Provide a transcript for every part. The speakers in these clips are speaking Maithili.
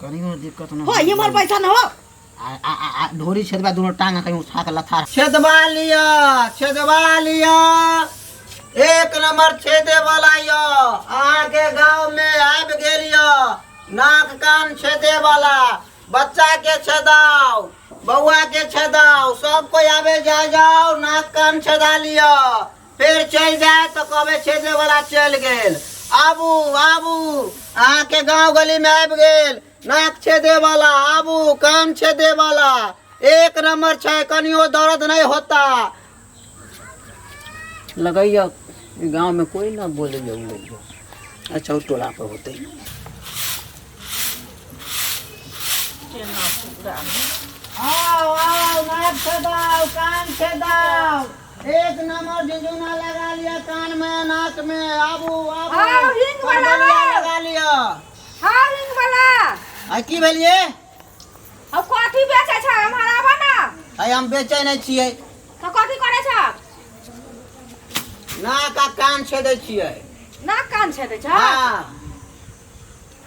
कनियो दिक्कत न हो ये मोर पैसा न हो। आ आ आ- आ ढोरी छेदबा दुनो टांग कहीं उठा के लथार छेदबा लिया, छेदबा लिया, एक नंबर छेदे वाला यो अहाँ के गांव में आबि गेल यो नाक कान छेदे वाला। बच्चा के छेदाओ, बउआ के छेदाओ, सब कोई आबे जाए जाओ, नाक कान छेदा लिया। फेर चलि जाए तो कहबे छेदे वाला चलि गेल। आबू आबू, अहाँ के गांव गली में आबि गेल नाक छेदे वाला। आबू कान छेदे वाला, एक नंबर छै, कनियो दर्द नहीं होता। लगैया गांव में कोई ना बोले उलैया। अच्छा, ओ टोला पर होते। आओ आओ, नाक छेदाओ, कान छेदाओ, एक नंबर झुंझुना लगा लिया कान में नाक में। आबू आबू। आओ, हिंग वाला। परवलिया लगा लिया। हाँ, हिंग वाला। आ की भेलिए? अब कथी बेचै छै हमारा? आबऽ ना। आइ हम बेचै नहि छियै। तऽ कथी करै छ? नाक आ कान छेदै छियै। नाक कान छेदै छ? हाँ।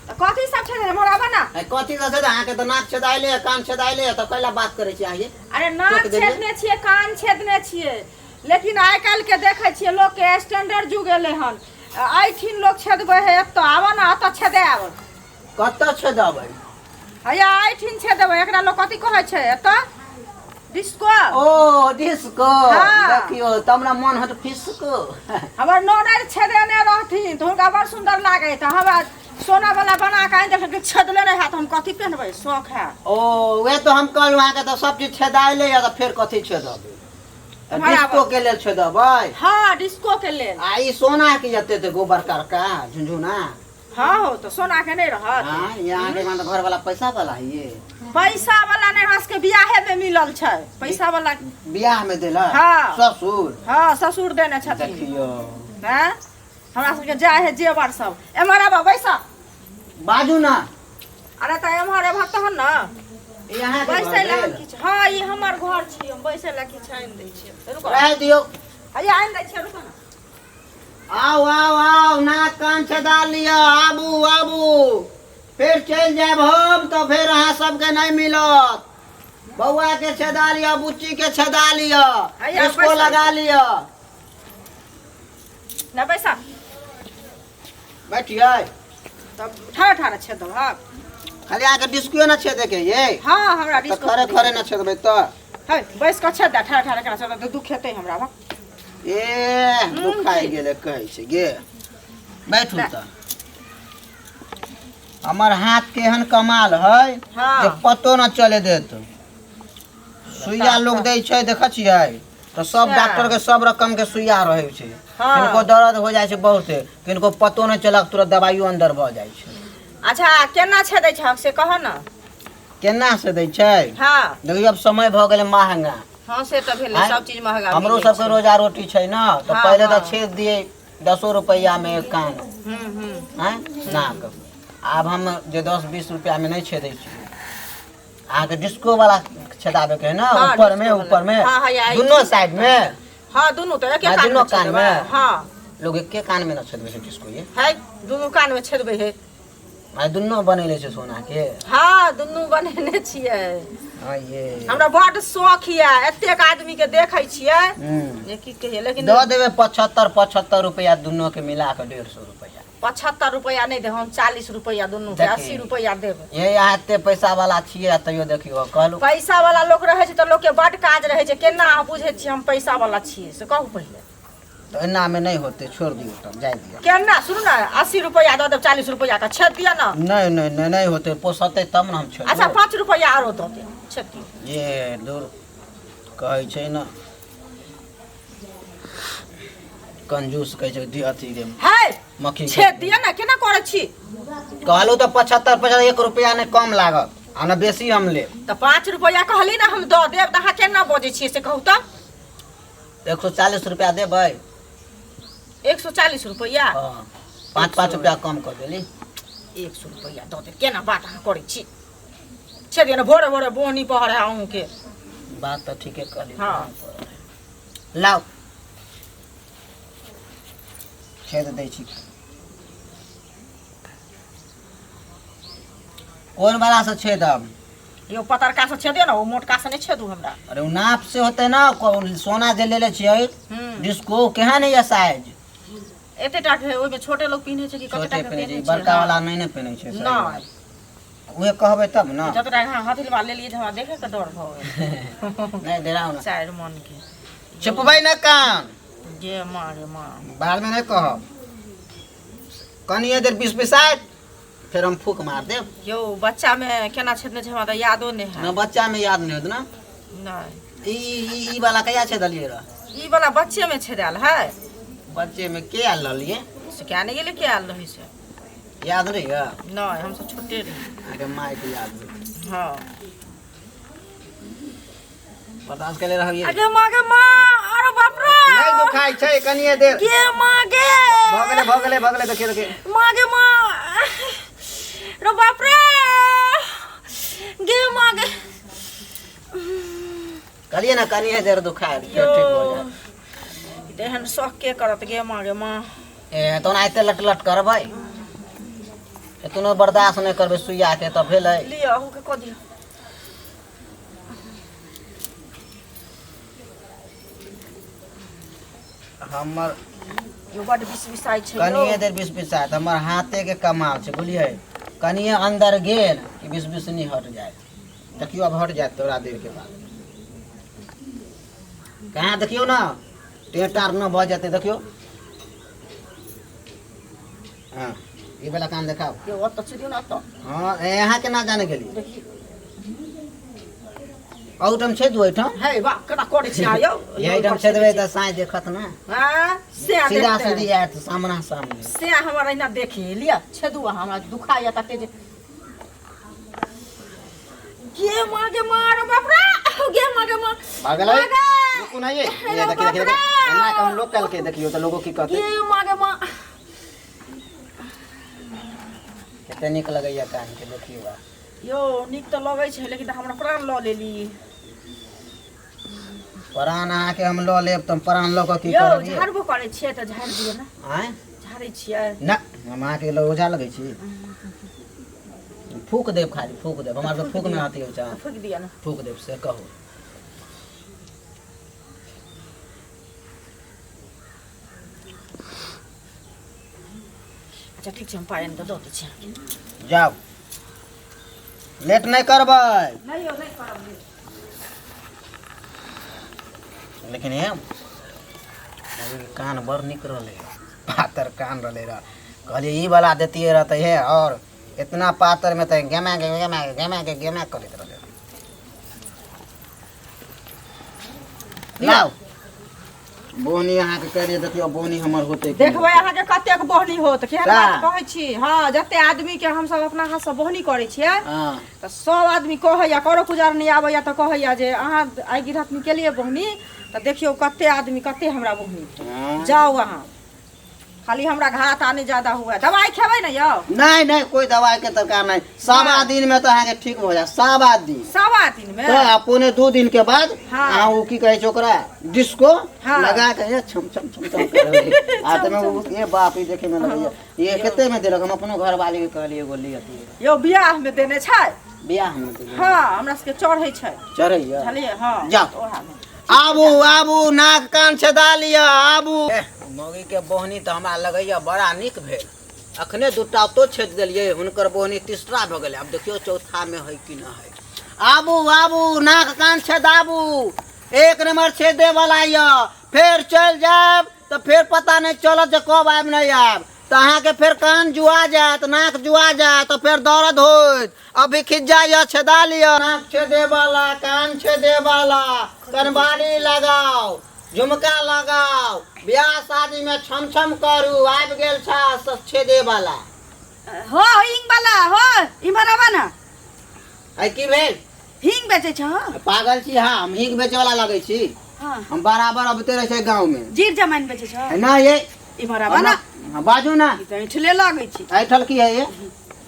तऽ कथी सब छेदै हमरा? आबऽ ना। आइ कथी सब छेदै? अहाँके तऽ नाक छेदाइले, कान छेदाइले, तऽ कैला बात करै छी अहाँ ये? अरे, नाक टोक देलियै। छेदने छियै, कान छेदने छियै, लेकिन आइ काल्हि के देखै छियै लोक के स्टैंडर्ड जुग एलै हन। एहिठिन लोक छेदबै है। एतऽ आबऽ ने, एतऽ छेदायब। कतऽ छेदाबै? हैया एहिठिन छेदेबै। एकरा लोक कथी कहै छै एतऽ? डिस्को। ओ डिस्को। हाँ। देखियौ तऽ हमरा मन होत फिसको। हमर ननैद छेदेने रहथिन तऽ हुनका बड़ सुन्दर लागै, तऽ हमरा सोना वाला बना कऽ आनि देलखिन। छेदले नहि हैत, हम कथी पहनबै? शौक है। ओ वएह तऽ हम कहलहुँ, अहाँके तऽ सब चीज छेदाइले यऽ, तऽ फेर कथी छेदबै? बराबर। डिस्को के लेल छेदबै? हाँ, डिस्को के लेल। आ ई सोना के जते ते गोबर करका झुनझुना? हाँ हो, तऽ सोना के नहि रहत? हाँ, यहाँ के मतलब घर वाला पैसा वाला है ये? पैसा वाला नहि, हमरा सबके बियाहे में मिलल छै पैसा वाला। बियाह में देला? हाँ। ससुर? हाँ, ससुर देने छथिन। देखियो। हैं, हमरा सबके जाय है जेवर सब। एम्हर आबऽ, बैस। बाजू ना। अरे, तऽ एम्हर एम्हर तहन ने। ई अहाँके घर बैसै लए हम भेल? किछु, हाँ, ई हमर घर छी। हम बैसै लए किछु आनि दै छियै, रुकऽ। रह दियौ। हैया आनि दै छियै, रुकऽ ने। आउ आउ आउ, नाक कान छेदा लिअ। आबू आबू, फेर चलि जायब हम तऽ फेर अहाँ सबके नहि मिलत। बौआ के छेदा लिअ, बुच्ची के छेदा लिअ। हैया, इसको बैसऽ। लगा लिअ। ना बैसा। बैठियै। तब ठाढ़ ठाढ़ छेद देबहक। खाली अहाँके डिस्को ने छेदे के ये? हाँ, हमरा तऽ डिस्को। खरे खरे न छेदबै तऽ? है, बैस कऽ छेद दे। ठाढ़ ठाढ़ एकरा छेद दे, दुखेतै हमरा भक। ए, दुखाइ गेलै कहै छै गे। बैठू। ले। तऽ हमर हाथ केहन कमाल है जे पतो न चले देत। सुइया लोग दै छै, देखै छियै तऽ सब डॉक्टर के सब रकम के सुइया रहै छै। किनको दर्द हो जाइ छै बहुते, किनको पतो नहि चलक, तुरंत दवाइयो अंदर भऽ जाइ छै। अच्छा, केना छेदै छहक से कह ने। केना से दै छै? हाँ। देखियौ, अब समय भऽ गेलै महंगा। हाँ, से तऽ भेलै। आँय? सब चीज महगा हमरो भेल सबके छै। रोजा रोटी छै ने तऽ। पहिले तऽ छेद दियै दसो रुपैआ मे एक कान, हूँ हूँ आँय, नाक। आब हम जे 10-20 रुपैआ मे नहि छेदै छियै। अहाँके डिस्को वाला छेदाबे के है ने? हाँ, ऊपर में? डिस्को वाला। ऊपर में? हाँ, हाँ, दुनो साइड में? हाँ, दुनू तऽ एके हाँ, कान दुनू में कान छेदेबै। में? हाँ। लोग एके कान में न छेदबै छै डिस्को ये। है, दुनू कान में छेदबै है। आ दुनू बनेले छै सोना के? हाँ, दुनू बनेने छियै। हाँ ये। हमरा बड शौख यऽ, एतेक आदमी के देखै छियै जे की कहियै, लेकिन दऽ देबै 75 75 रुपैआ, दुनू के मिला कऽ 150 रुपैआ। 75 रुपैआ नहि देब हम, 40 रुपैआ दुनू के। देखी। 80 रुपैआ देब। ये अहाँ एते पैसा वाला छियै आ तैयो देखियौ कहलू। पैसा वाला लोक रहै छै तऽ लोकके बड काज रहै छै। केना अहाँ बुझै छियै हम पैसा वाला छियै, से कहू पहिले। तऽ एना मे नहि होतै, छोड़ दियौ, तब जाय दियौ। केना? सुनू ने, 80 रुपैआ दऽ देब, 40 रुपैआ के छेद दिअ ने। नहि नहि नहि नहि होतै, पोसतै तब ने हम छोड़। अच्छा, 5 रुपैआ आरो दऽ देब, छेद दियौ। ये दूर कहै छै ने, कंजूस कहै छै अथी रे। है। मक्खी के। छेद दिअ ने, केना करै छी? कहलहुँ तऽ 75 75, एक रुपैआ नहि कम लागत आ ने बेसी हम लेब। तऽ 5 रुपैआ कहली ने हम दऽ देब, तऽ अहाँ केना बजै छियै से कहू तऽ। 140 रुपैआ देबै। 140 रुपैआ? हँ, 5 5 रुपैआ कम कऽ देली। 100 रुपैआ दऽ देब। केना बात अहाँ करै छी? छेद दिअ ने, भोरे भोरे बोहनी पहर है अहूँके। बात तऽ ठीके कहली। लाउ, छेद दै छी। कोन वाला से छेदब? यौ पतरका से छेदियौ ने, ओ मोटका से नहि छेदू हमरा। अरे ओ नाप से होतै ना, सोना जे लेले छियै डिस्को केहन है साइज? एते टा के ओहिमे छोटे लोग पिन्है छै कि कते छोटे टा के पहिनै छै, पिन्है छै? बड़का वाला नहि ने पहिनै छै। नहि। उहे कहबै तब ने। जतरा अहाँ हथिलवा लेलियै जे हमरा देखै के डर भऽ गेल। नहि डेराउ ने। 4 मन के छिपबै ने कान। गे माँ गे माँ। बादमे नहि कहब, कनिए देर बिसबिसाइत फेर हम फूक मार देब। यौ बच्चामे केना छेदने छै हमरा तऽ यादो नहि ना है। बच्चामे याद नहि होत ना? नहि। ई ई ई वाला कहिया छेदलियै रह? ई वाला बच्चेमे छेदायल है। बच्चेमे के आयल रहलियै? से क्या नहि गेलै, के आयल रहै से याद नहि यऽ? नहि, हमसब छोटे रही। अहाँके मायके याद होत। हँ। बर्दाश्त केले रहलियै। अगे माँ गे माँ, अरे बाप रे। नहि दुखाइ छै कनिए देर। गे माँ गे। भऽ गेलै, भऽ गेलै, भऽ गेलै। देखियौ, देखियौ। माँ गे माँ, रे बाप रे, गे माँ गे। कहलियै ने कनिए देर दुखाय, फेर ठीक भऽ जायत। एहन शौक के करत? गे माँ गे माँ। ए तहन एते लट लट करबै, एतनो बर्दाश्त नहि करबै सुइयाके तऽ भेलै। लिअ, अहूँके कऽ दियौ। हमर यो बड बिस बिसाइ छै यौ। कनिए देर बिस बिसायत, हमर हाथे के कमाल छै, बुझलियै? कनिए अंदर गेल कि बिस बिसनी हट जायत। देखियौ, अब हट जायत थोड़ा देर के बाद। कहाँ देखियौ ने, टेटार न भऽ जेतै। देखियौ, हाँ, ई वाला कान देखाउ। यौ ओतऽ छियौ ने, ओतऽ। हाँ, यहाँ केना जाने गेलियै? देखियौ। ओहिठाम छै दू ओहिठाम। हे वाह, केना करै छी अहाँ यौ? एहिठाम छेदबै तऽ साँझ देखत ने। हाँ, से सीधा देखतै। सीधी आयत सामना सामने। से हमर एहिना देखी लिअ, छेदू अहाँ, हमरा दुखाइया तते जे गे माँ गे माँ, रे बाप रे, गे माँ गे माँ। भऽ गेलै? माँ गे। रुकू ना, ये देखिए, देखिए, देखिए, एना के हम लोग कहलकै, देखियौ तऽ लोगो की कहतै। गे माँ गे माँ। कते नीक लगैया कान के, देखियौ आ। यौ नीक तऽ लगै छै, लेकिन हमरा प्राण लऽ लेली। प्राण अहाँके हम लऽ लेब तऽ हम प्राण लऽ कऽ की यौ करब यौ? झाड़बो करै छियै तऽ झाड़ि दियौ ने। आँय? झाड़ै छियै? ना, हम अहाँके लग ओझा लगै छी? फूक देब, खाली फूक देब। हमरा सब फूक मे अथी होइ छै। तऽ फूकि दियौ ने। फूक देब से कहू। अच्छा ठीक छै, हम पाइ आनि कऽ दऽ दै छी अहाँके। जाउ, लेट नहि करबै। नहि यौ, नहि करब लेट। लेकिन हे मम्मीके कान बड़ नीक रहलै, पातर कान रहलै रह। कहलियै ई वाला देतियै रह तऽ हे आओर इतना पातरमे तऽ गेमा के गेमा के गेमा के गेमा करैत रहलै। लाउ बोनी, अहाँके कहलियै, देखियौ बोनी हमर होतै कि देखबै अहाँके कतेक बोहनी होत, केहन सएह। बात कहै छी। हँ, जते आदमी के हमसब अपना हाथसँ बोहनी करै छियै हँ तऽ सब आदमी कहैया, करो पुजार नहि आबैया तऽ कहैया जे अहाँ आइ गिरहतनी केलियै बोहनी, तऽ देखियौ कते आदमी कते हमरा बोहनी। हँ। जाउ अहाँ, खाली हमरा घाटा नहि ज्यादा हुए। दवाइ खेबै ने यौ? नहि नहि, कोई दवाई के दरकार नहीं। 1.25 दिन में तो अहाँके ठीक हो जाए, 1.25 दिन। 1.25 दिन में? तो आ 1.75 दिन के बाद हाँ। अहाँ ओ की कहै छै ओकरा, डिस्को हाँ। लगा के ये छम छम छम छम करबै आ तमे ओ ये बाप, ई देखे में लगैया। ये कते में देलक? हम अपनो घर वाली के कहलियै एगो लिअ दिअ। यौ बियाह में देने छै। बियाह में देलियै? हँ, हमरा सबके चढ़ै छै। चढ़ैया? बुझलियै? हँ। जाउ। ओएह में। आबू आबू, नाक कान छेदा लिअ, आबू। मौगी के बोहनी तऽ हमरा लगैया बड़ा नीक भेल। अखने दूटा तो छेद देलियै, हुनकर बोहनी तीसरा भऽ गेलै। आब देखियौ चौथा मे है कि न है। आबू आबू, नाक कान छेदाबू, एक नंबर छेदे वाला यऽ। फेर चलि जायब तऽ फेर पता नहि चलत जे कब आयब नहि आयब, तऽ अहाँके फेर कान जुआ जायत, नाक जुआ जायत, तऽ फेर दर्द होयत। अभी खिज्जा यऽ, छेदा लिअ। नाक छेदे वाला, कान छेदे वाला, कनबारी लगाउ, झुमका लगाउ, बियाह शादी में छम छम करू। आबि गेल छा सब छेदे वाला। हो हिंग वाला हो, इम्हर आबा ना। आइ की भेल? हिंग बेचै छ? पागल छी? हाँ, हम हिंग बेचे वाला लगै छी? हाँ। हम बराबर अबते रहै छै गाँव में। जीर जमाइन बेचै छ? ना ये। इम्हर आबा ना। हाँ, बाजू ना। ई तऽ ऐठले लगै छी। ऐठल की है ये?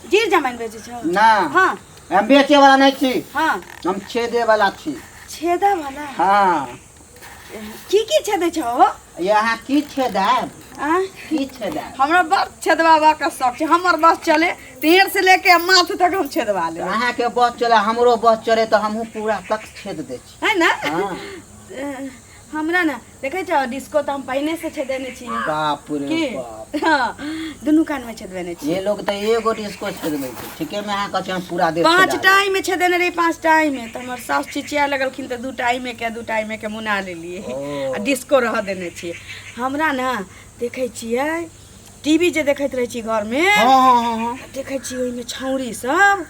जीर जमाइन बेचै छ? ना। हाँ। हम बेचे वाला नहीं छी। हाँ। हम छेदे वाला छी। छेदा वाला? हाँ। की की छेदै छ हो? ये अहाँ की छेदायब? आँ? की छेदायब? हमरा बड़ छेदबाबा के शौक छै। हमर बस चले तेर से लेके माथ तक हम छेदवा लेबै। अहाँके बस चले, हमरो बस चले तऽ हमहूँ पूरा तक छेद दै छी। है ना? हँ। हमरा ने देखै छौ, डिस्को तऽ हम पहिने से छेदेने छी। बाप रे की बाप। हँ, दुनू कान में छेदबेने छी। ये लोग तऽ एगो डिस्को छेदबै छै, ठीके में अहाँ कहै छी हम पूरा देह पाँच छेदा टा एहिमे छेदेने रही, 5 टा एहिमे। तऽ हमर साउस चिचिया लगलखिन तऽ 2 टा एहिमे के, 2 टा एहिमे के मुना लेलियै। ओ। आ डिस्को रहऽ देने छियै। हमरा ने देखै छियै, टीवी जे देखैत रहै छी घरमे, हँ हँ हँ हँ देखै छियै ओहिमे छौरी सब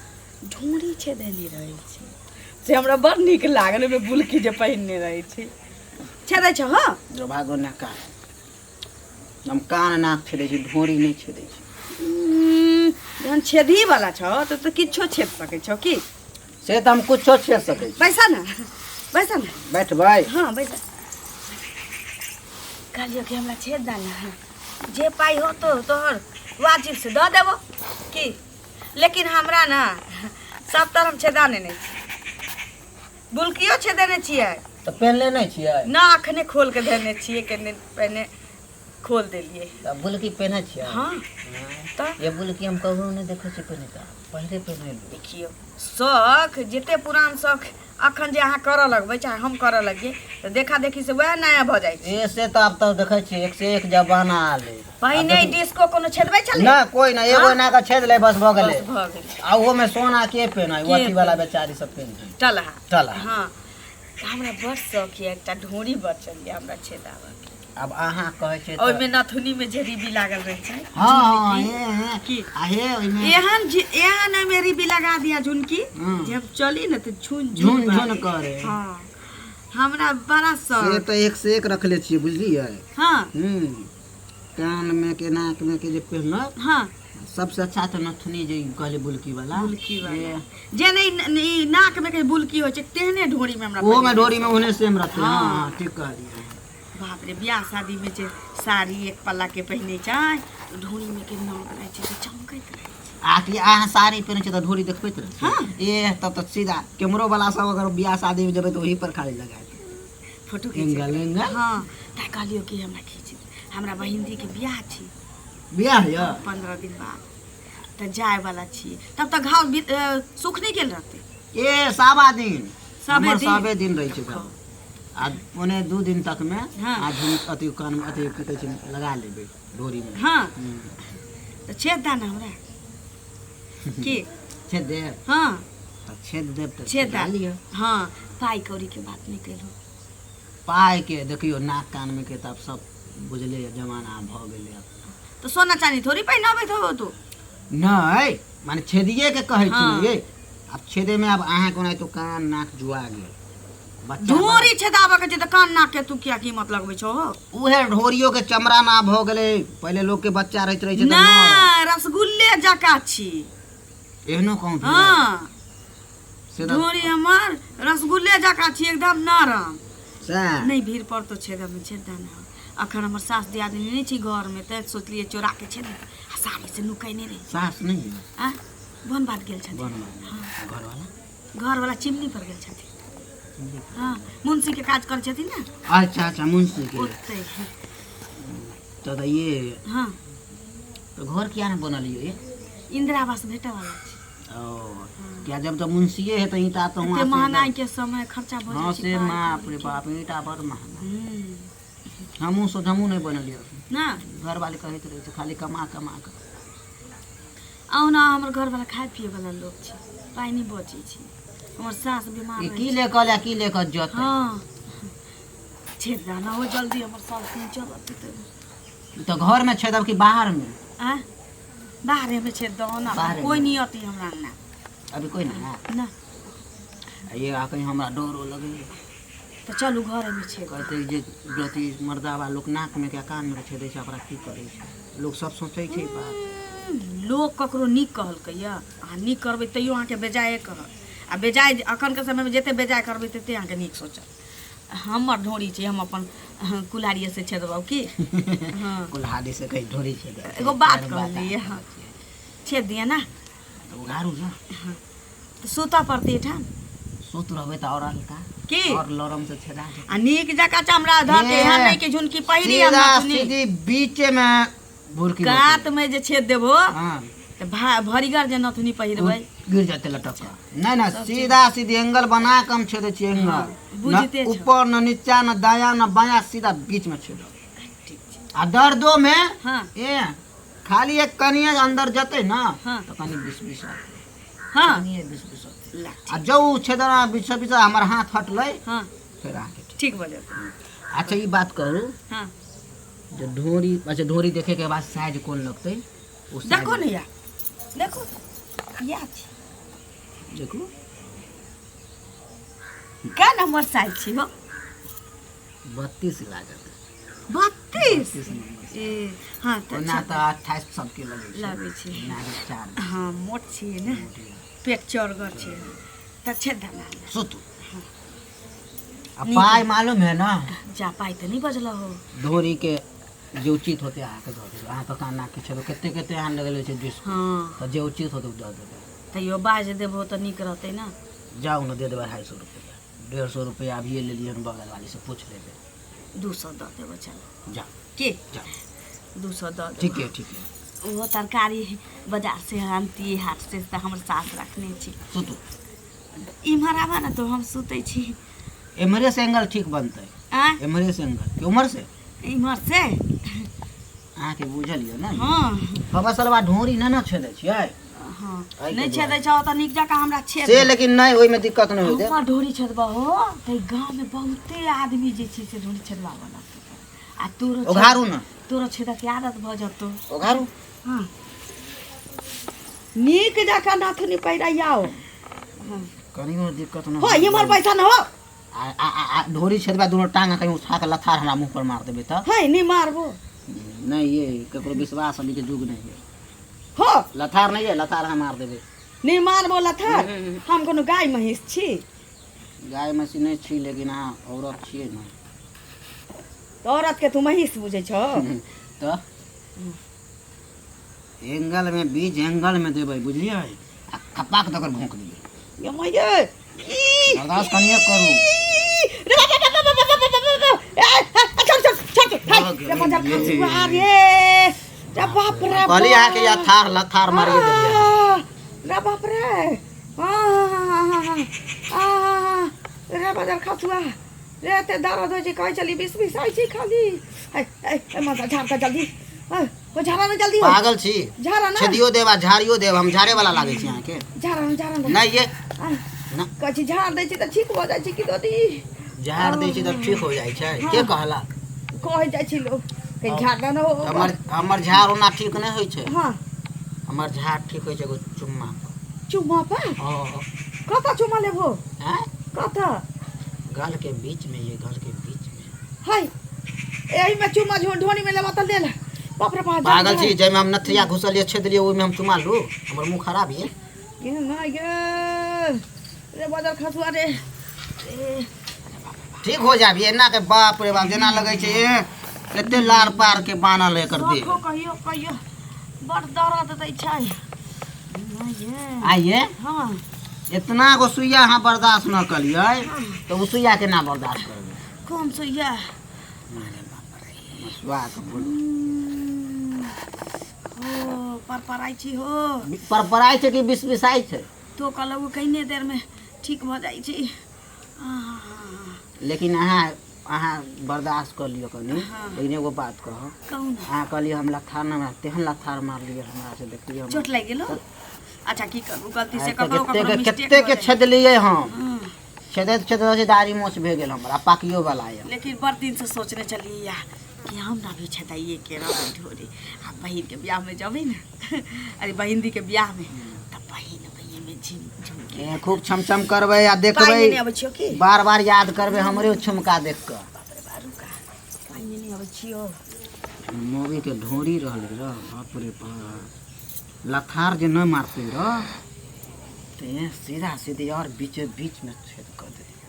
ढोरी छेदेने रहै छै, से हमरा बड़ नीक लागल। ओहिमे बुलकी जे पहिनने रहै छै, छेदै छौ? हँ। जो भागो ना, कान हम कान नाक छेदै छी, ढोरी नहि छेदै छी। जहन छेदही वाला छौ तऽ किछो छेद सकै छौ की? से तऽ हम कुछो छेद सकै छी। बैसा ने, बैसा ने। बैठबै? हँ, बैसा। कहलियौ कि हमरा छेद दा ने, जे पाइ होतो तोहर वाजिब से दऽ देबो की। लेकिन हमरा ने सब तरह हम छेदा नेने छी, बुलकियो छेदेने छियै। तऽ पेनले नहि छियै? ना, अखने खोल के देने छियै, केने पहिने खोल देलियै। तऽ बुलकी पेन्है छियै? हँ तऽ। ये बुलकी हम ककरो नहि देखै छियै पहिने, तऽ पहिले पहिने। देखियौ, शौख जते पुरान शौख अखन जे अहाँ करऽ लगबै, चाहे हम करऽ लगियै, तऽ देखा देखी से वएह नया भऽ जाइ छै। ए से तऽ आब तऽ देखै छियै एक से एक जमाना आले। पहिने डिस्को कोनो छेदबै छलै? ना, कोई ना। एगो एना के छेद ले, बस भऽ गेलै। बस भऽ गेलै। आ ओहो में सोना के पेन्है? के अथी वाला बेचारी सब पेन्है। टलहा। टलहा। हँ, तऽ हमरा बड़ शौक यऽ, एकटा ढोरी बचल यऽ हमरा छेदाबऽ के। आब अहाँ कहै छियै तऽ ओहिमे नथुनी में जे रिबी लागल रहै छै। हँ हँ हे हे। की? आ हे ओहिमे एहन एहन ओहिमे रिबी लगा दिया झुनकी जे हम चली ने तऽ झुन झुन झुन झुन करे। हँ, हमरा बड़ा से शौक। तऽ एक से एक रखले छियै, बुझलियै? हँ। कान में के, नाक में के जे पेहनब। सबसे अच्छा तऽ नथुनी जे कहले बुलकी वाला। बुलकी वाला जे नहि ई नाक में के बुलकी होइ छै, तेहने ढोरी में हमरा ओहो में पहिने। ढोरी में ओहने सेम रहते। हँ। हँ, ठीक कहलियै। बाप रे, बियाह शादी में जे साड़ी एक पल्ला के पहिने छै, ढोरी में के नाक रहै छै से चमकैत रहै छै। आ कि अहाँ साड़ी पहिने छियै तऽ ढोरी देखबैत रहै? हँ। ए तब तऽ सीधा कैमरो वाला सब अगर बियाह शादी में जेबै तऽ ओही पर खाली लगा देत। फोटो खींच। Angle angle. हँ, तऽ कहलियौ कि हमरा खींच, हमरा बहिन के बियाह छी। बियाह यऽ? 15 दिन बाद तऽ जाय वाला छी। तब तऽ घाव सुख नहि गेल रहतै? ए साबा दिन। साबे हमर दिन? साबे दिन रहै छै घाव। आ 1.75 दिन तक में आ झुम अथी कान में अथी की कहै छै, लगा लेबै ढोरी में। हँ, तऽ छेद दा ने हमरा की। छेद देब? हँ। तऽ छेद देब तऽ छेद छेदा दा। लिअ। हँ, पाइ कौड़ी के बात नहि केलहुँ। पाइ के देखियौ, नाक कान में के तऽ आब सब बुझले यऽ, जमाना भऽ गेलै आब। तऽ सोना चानी थोड़ी पहिनाबैत हो तू? नहि, माने छेदिए के कहै छी। हँ। ने ये आब छेदे में आब अहाँ कोना तो कान नाक जुआ गेल बच्चा। ढोरी छेदाबऽ के छै तऽ कान नाक के तू किया कीमत लगबै छौ? उहे ढोरियो के चमड़ा ना भऽ गेलै। पहिले लोक के बच्चा रहैत रहै छै तऽ नरम। नहि, रसगुल्ले जकाँ छी। एहनो कहूँ भेलै? हँ। से तऽ ढोरी हमर रसगुल्ले जकाँ छी, एकदम नरम। सएह। नहि भीड़ पड़तो छेदमे, छेदा ने। अखन हमर सास दियादनी नहि छी घरमे, तऽ सोचलियै चोरा के छेद आ साड़ी से नुकैने रही। सास नहि है? आ वन बात गेल छथिन। बन घरवाला? घरवाला चिमनी पर गेल छथिन। हँ, मुंशी के काज करै छथिन ने। अच्छा अच्छा, मुंशी के। ओतै। तऽ ये हँ। तऽ घर किया नहि बनलियै ये? इंदिरा आवास भेटऽ वाला छै। ओ किया, जब तऽ मुंशिये है तऽ ईंटा तऽ एते वहाँ से महंगाई के समय खर्चा भऽ हँ जाइ छै से पाइ बाप कौड़ी रे के। बाप, ईंटा बड़ महंगा। हमहूँ सोच, हमहूँ नहि बनलियै। ना। घरवाली कहैत रहै छै खाली कमा कमा कऽ। अहुना हमर घरवाला खाय पिए वाला लोक छै, पाइ नहि बचै छै। हमर सास बीमार ई रहै की छै। ले कऽ ले, की ले कऽ जतै? हँ, छेद दाना हो जल्दी, हमर सास नहि चलत तऽ। तऽ घरमे छेदब कि बाहरमे? आ बाहरे में छेद दहो ना। बाहरे कोई में। नहीं अती हमरा अंगना। अभी कोई ना? ना। आ ये आ कहीं हमरा डरो लगैए। तऽ चलू, घरे में छेद। कहतै जे अथी मर्दाबा लोक नाकमे के कानमे के छेदै छै, ओकरा की करै छै लोक सब सोचै छै ई बात। लोक ककरो नीक कहलकै यऽ? अहाँ नीक करबै तैयो अहाँके बेजाये कहत, आ बेजाय अखनके समयमे जते बेजाय करबै तते अहाँके नीक सोचत। हमर ढोरी छै, हम अपन कुल्हाड़िए से छेदबौ की। हँ। कुल्हाड़ी से कहीं ढोरी छेदै? एगो बात कहलियै, हँ, छेद दिअ ने। तऽ उघारू ने। तऽ सुतऽ पड़तै एहिठाम। सुत रहबै तऽ आओर हल्का की? आओर लरम से छेदा जेतै। आ नीक जकाँ चमड़ा धऽ के, एहन नहि कि झुनकी पहिरी हम सीधा नथुनी। सीधी बीचे में भुरकी। कात में जे छेद देबो। हाँ। तऽ भरिगर जे नथुनी पहिरबै गिर जेतै लटक कऽ। नहि नहि, सीधा सीधी एंगल बना कऽ हम छेदै छियै एंगल। हँ, बुझिते न छौ। ऊपर न नीचा न दायाँ न बायाँ, सीधा बीच में छेदब। ठीक छै। आ दर्दो में ए खाली एक कनिए अंदर जेतै ना तऽ कनि बीस बीस औतै। कनिए बीस बीस औतै। ला। आ जौ छेदना बीस बीस हमर हाथ हटलै फेर अहाँके ठीक। ठीक भऽ जेतै। अच्छा ई बात कहू जे ढोरी, अच्छा ढोरी देखे के बाद साइज कोन लगतै ओ साइज। देखो ने या, देखो या छी। देखू। कै नंबर साइज छी हो? 32 लागत। 32? 32 नंबर। ए हँ तऽ ओना तऽ 28 सबके लगै छै। लगै छै। एना के 4। हँ, मोट छियै ने, पेट चौड़गर छै तऽ छेद धना। सुतू आ पाइ मालूम है ना? जा, पाइ तऽ नहि बजल हो। ढोरी के जे उचित होते अहाँके दऽ देबै। अहाँ तऽ काना के छेबै, कते कते अहाँ लगेले छै डिस्को। तऽ जे उचित होते ओ दऽ देबै। तैयो बाजि देबहो तऽ नीक रहतै ने। जाउ ने, दे देबै 250 रुपैआ। 150 रुपैआ अभिये लेलियै हन, बगल वाली से पूछ लेबै। 200 दऽ देबो, चल। जाउ। के जाउ। 200 दऽ देबो। ठीक है, ठीक है। ओहो तरकारी बाजार से आनतियै हाट से, तऽ हमर सास रखने छी। सुतू। इम्हर आबऽ ने तो, हम सुतै छी। एम्हरे से एंगल ठीक बनतै। आँय? एम्हरे से एंगल कि उम्हर से? इम्हर से। अहाँके बुझल यऽ ने? हँ। बाबा सलवा ढोरी नहि ने छेदै छियै? हँ। एहिके नहि दुआरे। छेदै छौ तऽ नीक जकाँ हमरा छेद से, लेकिन नहि, ओहिमे दिक्कत नहि होइ दे। हमर ढोरी छेदबहो तऽ गाँवमे बहुते आदमी जे छै से ढोरी छेदबाबऽ लगतौ आ तोरो उघारू ने। तोरो छेदके आदत भऽ जेतौ। उघारू। हँ, नीक जकाँ नथुनी पहिराइयाओ। कनियो दिक्कत नहि। हो, इमहर पैसा न हो। आ आ आ- आ ढोरी छेदबा दुनू टांग कहीं उठा के लथार हमरा मुंह पर मार देबै तऽ? है, नहि मारबो। नहीं, ये ककरो विश्वास अभी के युग नहीं है। हो। लथार नहीं है, लथार हम मार देबै। नहि मारबो लथार, हम कोनो गाय महींस छी? गाय मसी नहीं छी, लेकिन अहाँ औरत छियै ने। तऽ औरत के तू महींस बुझै छौ? तऽ एंगल में, बीज एंगल में देबै, बुझलियै? आ खपाक दऽ कर भोंक दियै। ये मैये। बर्दाश्त कनिए करू। रे बाप बाप बाप बाप बाप बाप बाप, ए छोड़ छोड़ छोड़, हाय रे बजार खसुआ रे, रे बाप रे। कहली अहाँके लथार लथार मारिए देलियै। रे बाप रे, आ आ रे बजार खसुआ रे, एते दर्द होइ छै, कहै छली बीस बीस आइ छै खाली। है है, माथा झाड़ कऽ जल्दी ओ झाड़ा ना जल्दी हो। पागल छी? झाड़ा ना। छेदियो देब आ झाड़ियो देब। हम झाड़े वाला लागै छी अहाँके? झाड़ा ना, झाड़ा ना। नहि ये ना। कहै छी झाड़ दै छी तऽ ठीक भऽ जाइ छै कि ददी? झाड़ दै छी तऽ ठीक हो जाइ छै? के कहला? कहै जाइ छै लोक कि झाड़ ना हो। हमर हमर झाड़ ओना ठीक नहि होइ छै। हमर झाड़ ठीक होइ छै एगो चुम्मा पर। चुम्मा पर? हँ। कतऽ चुम्मा लेबहो? आँय? कतऽ? गाल के बीच में, ये गाल के बीच में। है, एहिमे चुम्मा ढोनी में लेबा तऽ ले ले। बाप रे बाप। पागल छी? जाहिमे हम नथिया घुसलियै, छेदलियै, ओहिमे हम चुमा लू? हमर मुँह खराब ये? ये ना ये रे बजर खसुआ रे ए। ठीक हो जाबी एना के। बाप रे बाप, जेना लगै छै ए कते लार पार के बान्हल है एकर देह। रखो, कहियो कहियो बड़ दर्द दै छै ना ये। आइए। इतना गो सुइया अहाँ बर्दाश्त न कलियै तऽ ओ सुइया केना बर्दाश्त करबै? कोन सुइया? अरे बाप रे, मसुआ के बोलू। हो, परपराइ छी हो। परपराइ छै कि बिसबिसाइ छै? तो कहलहुँ कहिने देरमे ठीक भऽ जाइ छै। लेकिन अहाँ अहाँ बर्दाश्त कऽ लिअ कनि। लेकिन एगो बात कहब? कहू ने। अहाँ कहलियै हम लथार न, तेहन लथार मारलियै हमरा से, देखलियै हमरा। चोट लागि गेलो? अच्छा, की करू, गलती से आइ तऽ ककरो कते ककरो के मिस्टेक कते के छेदलियै हम। छेदैत छेदैत दाढ़ी मोछ भए गेल हमरा, पाकियो वाला यऽ। लेकिन बड़ दिन से सोचने छलियै या कि हम ना भी छेदाइए के रहबै ढोरी आ बहिन के बियाह में जबै ने, अरे बहिन दी के बियाह में तऽ बहिन बहिन में झिम झुमके ए, खूब छमछम करबै आ पाइ देखबै। नेने अबै छियौ की? बार बार याद करबै हमरे झुमका देख कऽ। बाप रे बाप, रुका, पाइ नेने अबै छियौ। मौगी के ढोरी रहलै रह, बाप रे बाप, लथार जे नहि मारतै रह तऽ ए सीधा सीधी और बीचे बीच में छेद कऽ देतियै।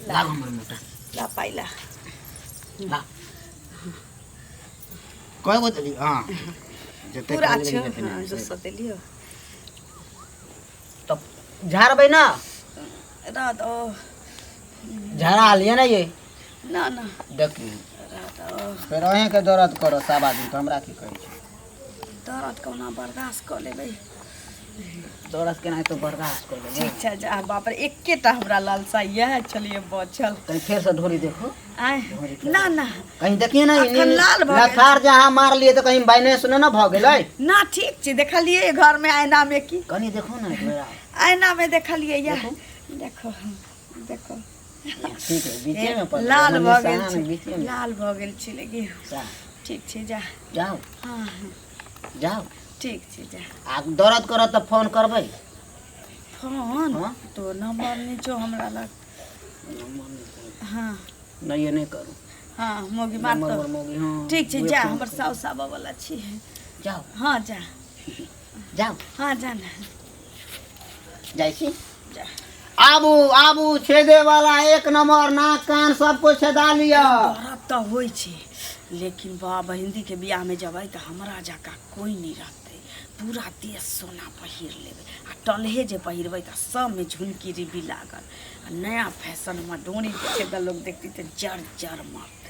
लाग हमर मोटा। ला पाइ ला। ला, कय गो देली? हँ, जते पूरा कहली छौ। जते हँ, नहि। 200 देलियौ। तब झाड़बै ना? रह दो। झाड़ा लिअ ने ये। ना ना। देखी। रह दो। फेर अहीँके दर्द करत साबा दिन, तऽ हमरा की कहै छै? दर्द कहुना बर्दाश्त कऽ लेबै। दर्द केनाहितो बर्दाश्त कऽ लेबै। ठीक छै, जा। बाप रे, एकेटा हमरा लालसा इएह छलियै बचल। कहीं फेरसँ ढोरी देखो। आँय? ना ना। कहीं देखिए ना। अखन लाल भऽ गेल। लथार जे अहाँ मारलियै तऽ कहीं बैलेंस नहि ने भऽ गेलै? ना, ठीक छै। देखलियै घरमे आईनामे की? कनी देखो ने एक बेर। आईनामे देखलियै या। देखो, देखो। ठीक है, बीचे में पड़ल। लाल भऽ गेल निशान छै। बीचे में। लाल भऽ गेल छै, लेकिन जा। ठीक छै, जा। जाओ। हँ। जाओ। ठीक छै, जा। आ दर्द करत तऽ फोन करबै। फोन? हाँ? तो नंबर नहि छौ हमरा लग। हँ। नहि, ये नहि करू। हँ, मौगी मारतौ। नंबर मौगी, हाँ। ठीक छै। उहे जा। फोन हमर करू। साउस आबऽ वाला छी। जाओ। हँ, जा। जाओ। हँ, जा ने। जाइ छी। जा। आबू, आबू, छेदे वाला एक नंबर, नाक कान सब कुछ छेदा लिअ। दर्द तऽ होइ छै, लेकिन बा बहिनदीके बियाहमे जेबै तऽ हमरा जकाँ कोइ नहि रहतै। पूरा देश सोना पहिर लेबै आ टलहे जे पहिरबै तऽ सबमे झुमकी रिबी लागल आ नया फैशनमे डोरीके छेदल लोक देखतै तऽ जर जर मरतै।